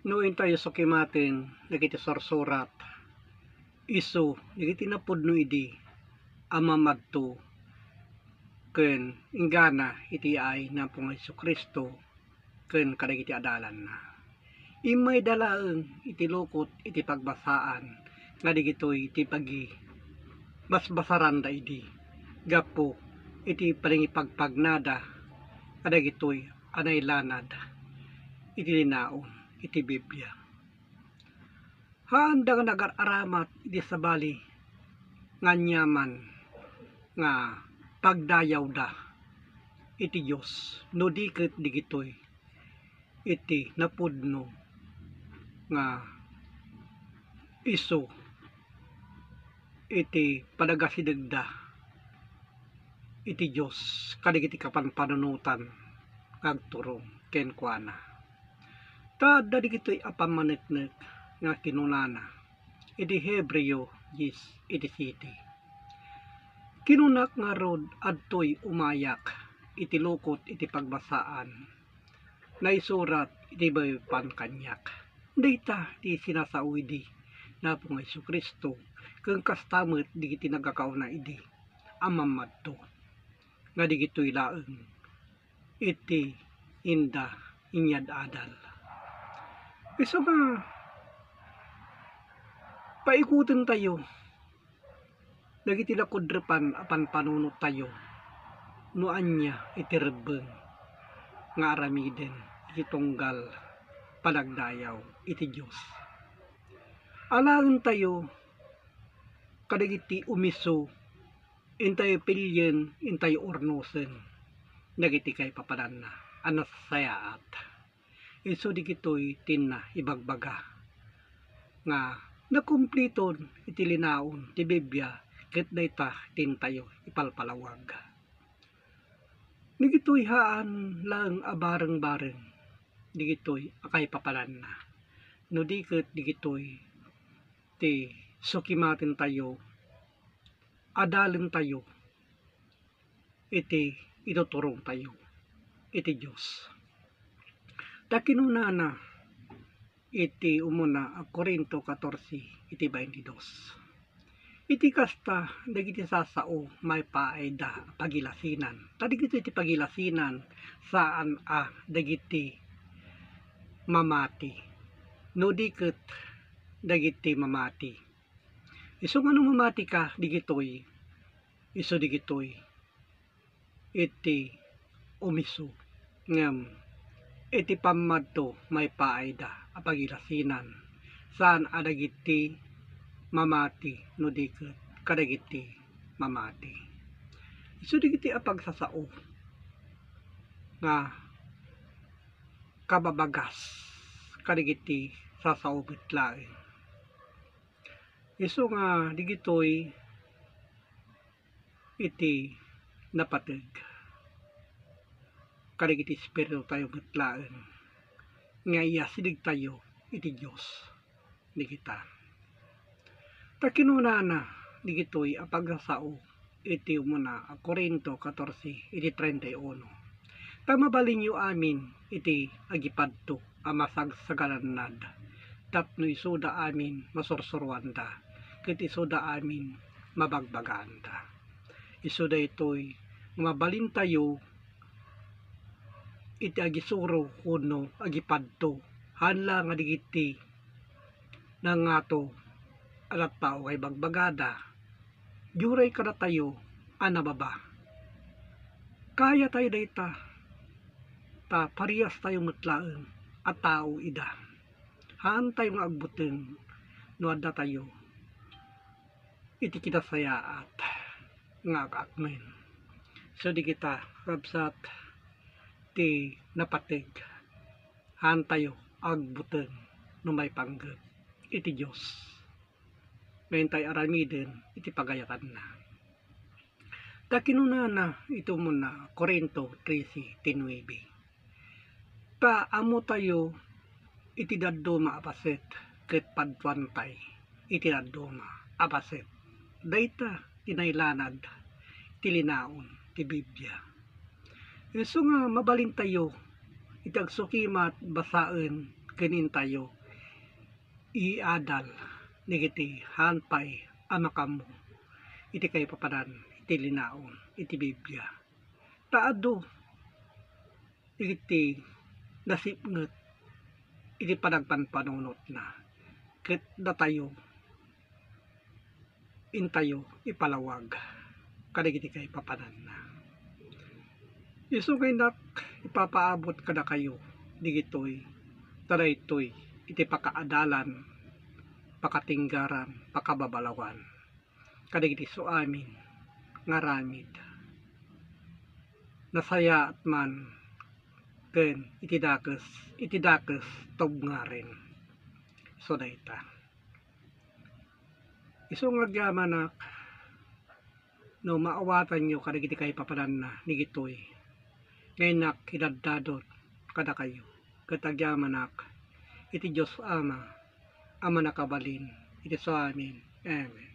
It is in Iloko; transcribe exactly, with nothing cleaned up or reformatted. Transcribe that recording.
No intayo sukimaten dagiti sursurat, isu dagiti napudno idi a mamadto ken inggana iti yaay ni Apo nga Jesu-Cristo ken kadagiti adalanna. Immayda laeng iti lukot iti pagbasaan nga dagitoy ti pagi-, basbasaranda idi gapu iti panangipagpagnada kadagitoy a nailanad iti linaon iti Biblia. Haanda nga nagar-aramat iti sabali nga aniaman nga pagdayawda iti Dios, no di ket digitoy iti napudno nga isu iti panagasidegda iti Dios kadagiti kapanpanunotan nga agturong kenkuana. Ta adda digitoy a pammaneknek nga kinunana iti Hebreo dies iti siete. Kinunak ngarud, adtoy umayak iti lukot iti pagbasaan, naisurat iti maypan kaniak. Dayta ti sinasao idi ni Apo nga Jesu-Cristo, ken kasta met dagiti nagkakauna idi a mammadto, nga digitoy laeng iti inda inyad-adal. Isu nga, paikutentayo dagiti lakudrepan a panpanunottayo no ania iti rebbeng nga aramiden iti tunggal panagdayaw iti Dios. Alaentayo kadagiti umisu, intayo pilien, intayo urnosen dagiti kaipapananna a nasayaat. Isu digitoy ti inna ibagbaga nga nakumpliton iti linaon ti Biblia ket dayta ti intayo ipalpalawag. Digitoy haan laeng a bareng-bareng digitoy a kaipapananna, no di ket digitoy ti sukimatentayo, adalentayo iti ituturongtayo iti Dios. Ta kinunana iti umuna a Corinto catorce iti baintidos, iti kasta, dagiti sasao maipaayda a pagilasinan. Ta dagitoy ti pagilasinan, saan a dagiti mamati, no di ket dagiti mamati. Isu nga no mamatika digitoy, isu digitoy iti umisu, ngem iti pammadto maipaayda a pagilasinan, saan a dagiti mamati no di ket kadagiti mamati. Isu dagiti a pagsasao nga kababagas kadagiti sasao met laeng. Isu nga digitoy iti napateg kadagiti espiritutayo met laeng nga iyasidegtayo iti Dios digita. Ta kinunana digitoy a pagsasao iti umuna a Corinto catorce iti treinta y uno, ta mabalinyo amin iti agipadto a masagsaganannad, tapno isuda amin masursuroanda, ket isuda amin mabagbagaanda. Isu daytoy nga mabalintayo iti agisuro wenno agipadto, haan la nga dagiti nangato a tattao nga ibagbagada, diay kadatayo a nababa. Kayatayo dayta, ta pariastayo met laeng a tao ida. Haantayo nga agbuteng no addatayo iti kinasayaat nga agakmen. So, dagita, kabsat, ti napateg, haantayo agbuteng no maipanggep iti Dios nga intay aramiden iti pagayatanna. Ta kinunana iti umuna Corinto trece ti nuebe, ta ammotayo iti dadduma a paset ket padtuantay iti dadduma a paset. Dayta ti nailanad ti linaon ti Biblia. Isu nga mabalintayo iti agsukimat basaen ken intayo iadal dagiti haan pay a makaammo iti kaipapanan iti linaon iti Biblia. Ta adu iti nasipnget iti panagpanpanunotna, ket datayo intayo ipalawag kadagiti kaipapananna. Isu nga innak ipapaabot kadakayo digitoy, ta daytoy iti pakaadalan, pakatinggaran, pakababalawan kadagiti suamin nga aramid. Nasayaat man ken iti dakes, iti dakes tubngaren. So dayta. Isu nga agyamanak no maawatanyo kadagiti kaipapananna digitoy nga innak idaddadot kadakayo, ket agyamanak iti Dios Ama a mannakabalin iti suamin. Amen.